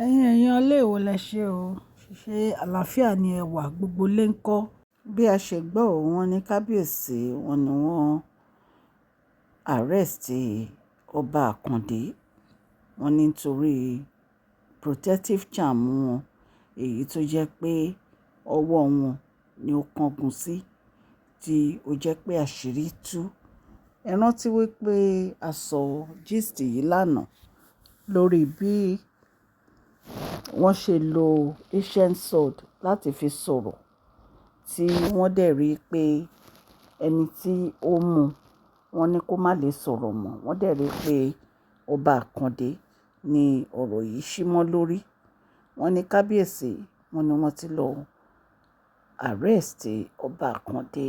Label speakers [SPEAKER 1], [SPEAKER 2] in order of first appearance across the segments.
[SPEAKER 1] Ẹ̀yin èèyàn ilé ìwò lẹ ṣe o. Ṣé àlàáfíà ni ẹ wà, gbogbo lé ń kọ́. Bí a ṣe gbọ́, wọ́n ní kábíyèsí, wọ́n ní wọ́n arrest ọba Àkàndé. Wọ́n ní nítorí protective charm wọn, èyí tó jẹ́ pé ọwọ́ wọn ni ó kángun sí, tí ó jẹ́ pé àṣírí tú. Ẹ rántí wípé a sọ gist yìí lánàá lórí bí wọ́n ṣe lo ancient sword láti fi sọ̀rọ̀, tí wọ́n dẹ̀ rí pé ẹni tí ó mú wọn ní kó má lè sọ̀rọ̀ mọ́. Wọ́n dẹ̀ rí pé ọba Àkàndé ní ọ̀rọ̀ yìí ṣí mọ́ lórí. Wọ́n ní kábíyèsí, wọ́n ní wọ́n ti lọ arrest ọba Àkàndé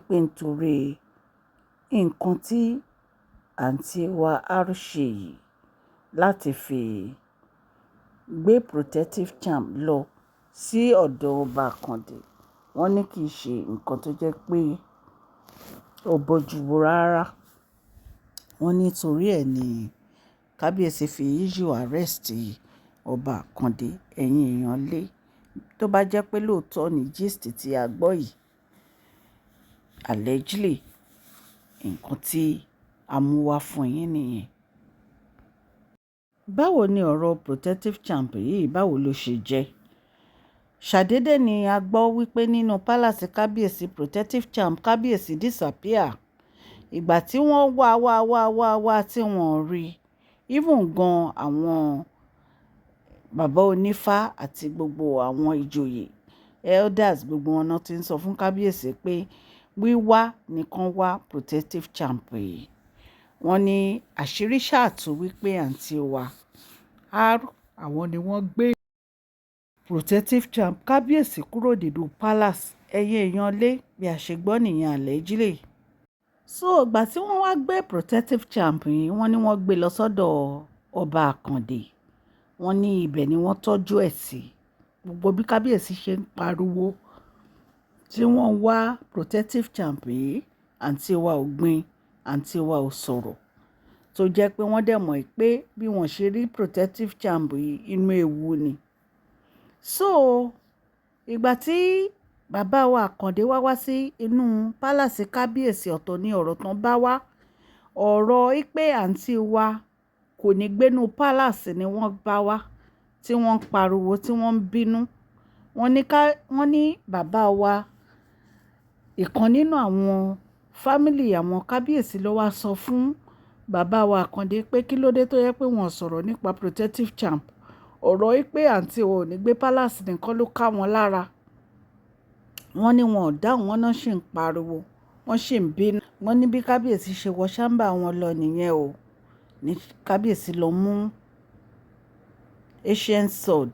[SPEAKER 1] pé nítorí nǹkan tí àǹtí wa R ṣe yìí láti fi gbé protective charm lọ sí ọ̀dọ̀ ọba Àkàndé. Wọ́n ní kì í ṣe nǹkan tó jẹ́ pé ó bójú rárá. Wọ́n ní torí ẹ ní kábíyèsí fi issue arrest ọba Àkàndé. Ẹ̀yin èèyàn lé, tó bá jẹ́ pé lóòótọ́ ni gist tí a gbọ́ yìí, allegedly nǹkan tí a mú wá fún yín nìyẹn. Báwo ni ọ̀rọ̀ protective charm yìí, báwo ló ṣe jẹ́? Ṣàdédé ni a gbọ́ wípé nínú palace kábíyèsí, protective charm kábíyèsí disappear. Ìgbà tí wọ́n wá wá wá wá wá tí wọ́n rí, even gan àwọn bàbá onífá àti gbogbo àwọn ìjòyè elders, gbogbo wọn náà tí ń sọ fún kábíyèsí pé wíwá nìkan wá protective charm yìí. Wọ́n ní àṣírí ṣáà tú wípé àǹtí wa R, àwọn ni wọ́n gbé protective charm kábíyèsí kúrò nínú palace. Ẹ̀yin èèyàn lé, bí a ṣe gbọ́ nìyẹn, allegedly. So ìgbà tí wọ́n wá gbé protective charm yìí, wọ́n ní wọ́n gbé lọ sọ́dọ̀ ọba Àkàndé. Wọ́n ní ibẹ̀ ni wọ́n tọ́jú ẹ̀ sí. Gbogbo bí kábíyèsí ṣe ń pariwo tí wọ́n wá protective charm yìí, àǹtí wa ò gbìn, àǹtí wa ò sọ̀rọ̀. Tó jẹ́ pé wọ́n dẹ̀ mọ̀ pé bí wọ́n ṣe rí protective charm yìí, inú ewu ni. So ìgbà tí bàbá wa Àkàndé wá wá sí inú palace kábíyèsí, ọ̀tọ̀ ní ọ̀rọ̀ tán bá wá. Ọ̀rọ̀ pé àǹtí wa kò ní gbénú palace ni wọ́n bá wá, tí wọ́n ń pariwo, tí wọ́n ń bínú. Wọ́n ní ká, wọ́n ní bàbá wa, ìkan nínú àwọn family àwọn kábíyèsí ló wá sọ fún bàbá wa Àkàndé pé kí ló dé tó yẹ pé wọ́n sọ̀rọ̀ nípa protective charm. Ọ̀rọ̀ pé àǹtí wa ò ní gbé palace nìkan ló ká wọn lára. Wọ́n ní wọn ò dáhùn, wọ́n náà sì ń pariwo, wọ́n sì ń bínú. Wọ́n ní bí kábíyèsí ṣe wọ chamber wọn lọ nìyẹn o. Ní kábíyèsí lọ mú ancient sword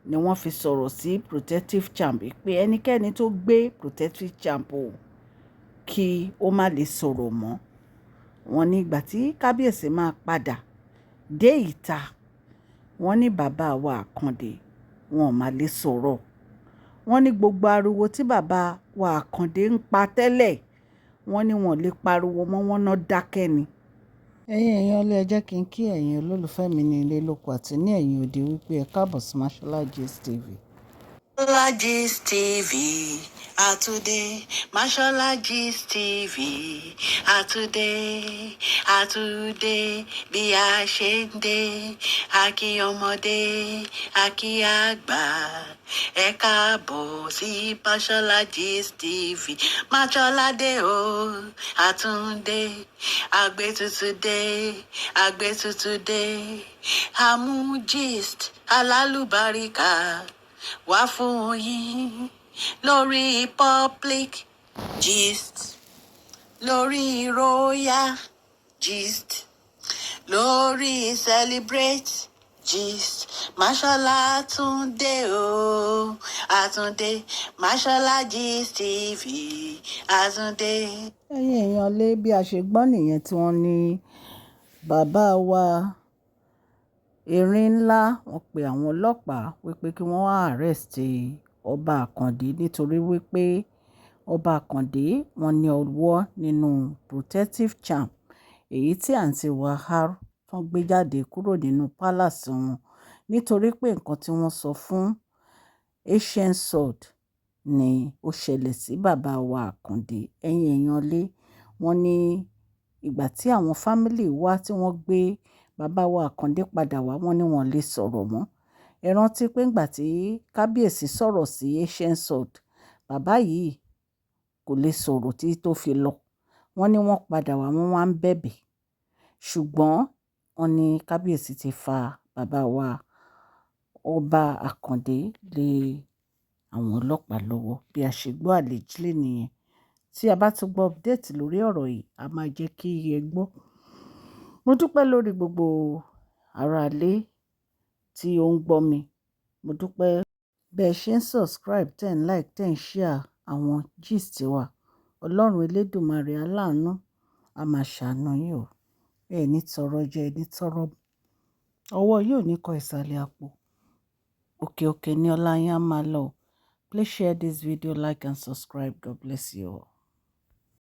[SPEAKER 1] ni wọ́n fi sọ̀rọ̀ sí protective charm pé ẹnikẹ́ni tó gbé protective charm o, kí ó má lè sọ̀rọ̀ mọ́. Wọ́n ní ìgbà tí kábíyèsí máa padà dé ìta, wọ́n ní bàbá wa Àkàndé wọn ò má lè sọ̀rọ̀. Wọ́n ní gbogbo ariwo tí bàbá wa Àkàndé ń pa tẹ́lẹ̀, wọ́n ní wọn ò lè pariwo mọ́, wọ́n náà dákẹ́ ni. Ẹ̀yin èèyàn ilé, ẹ jẹ́ kí n kí ẹ̀yin olólùfẹ́ mi ní ilé lóko àti ní ẹ̀yìn odi wípé ẹ káàbọ̀ sí Mashola Gist TV.
[SPEAKER 2] Mashola Gist TV àtúndé, Mashola Gist TV àtúndé, àtúndé bí a ṣe ń dé. Àkí ọmọdé, àkí àgbà, ẹ káàbọ̀ sí Mashola Gist TV. Mashola dé o, àtúndé, àgbétutù dé, àgbétutù dé, àmú gist alálùbáríkà wá fún yín lórí public gist, lórí royal gist, lórí celebrate gist. Mashola Túndé o, àtúndé, Mashola Gist TV, àtúndé.
[SPEAKER 1] Ẹ̀yin èèyàn lé, bí a ṣe gbọ́ nìyẹn tí wọ́n ní bàbá wa erin ńlá, wọ́n pe àwọn ọlọ́pàá wípé kí wọ́n wá arrest ọba Àkàndé nítorí wípé ọba Àkàndé wọ́n ní ọwọ́ nínú protective charm èyí tí àǹtí wa R tán gbé jáde kúrò nínú palace wọn. Nítorí pé nǹkan tí wọ́n sọ fún Ancient Sword ni ó ṣẹlẹ̀ sí bàbá wa Àkàndé. Ẹ̀yin èèyàn lé, wọ́n ní ìgbà tí àwọn family wá tí wọ́n gbé bàbá wa Àkàndé padà wá, wọ́n ní wọn lè sọ̀rọ̀ mọ́. Ẹ rántí pé ìgbà tí kábíyèsí sọ̀rọ̀ sí Ancient Sword, bàbá yìí kò lè sọ̀rọ̀ títí tó fi lọ. Wọ́n ní wọ́n padà wá, wọ́n wá ń bẹ̀bẹ̀. Ṣùgbọ́n wọ́n ní kábíyèsí ti fa bàbá wa ọba Àkàndé lé àwọn ọlọ́pàá lọ́wọ́. Bí a ṣe gbọ́ allegedly nìyẹn. Tí a bá tún gbọ́ update lórí ọ̀rọ̀ yìí, a máa jẹ́ kí ẹ gbọ́. Mo dúpẹ́ lórí gbogbo ará ilé tí ó ń gbọ́ mi. Mo dúpẹ́ bẹ́ẹ̀ ṣe ń subscribe, ten like, ten share àwọn gist wa. Ọlọ́run Elédùmarè aláàánú a máa ṣàánú yín o. Ẹ ní tọrọ jẹ, ẹ ní tọrọ mu. Ọwọ́ yóò ní kọ ìsàlẹ̀ àpò. Òkè òkè ni ọlá yín á máa lọ. Please share this video, like and subscribe. God bless you all.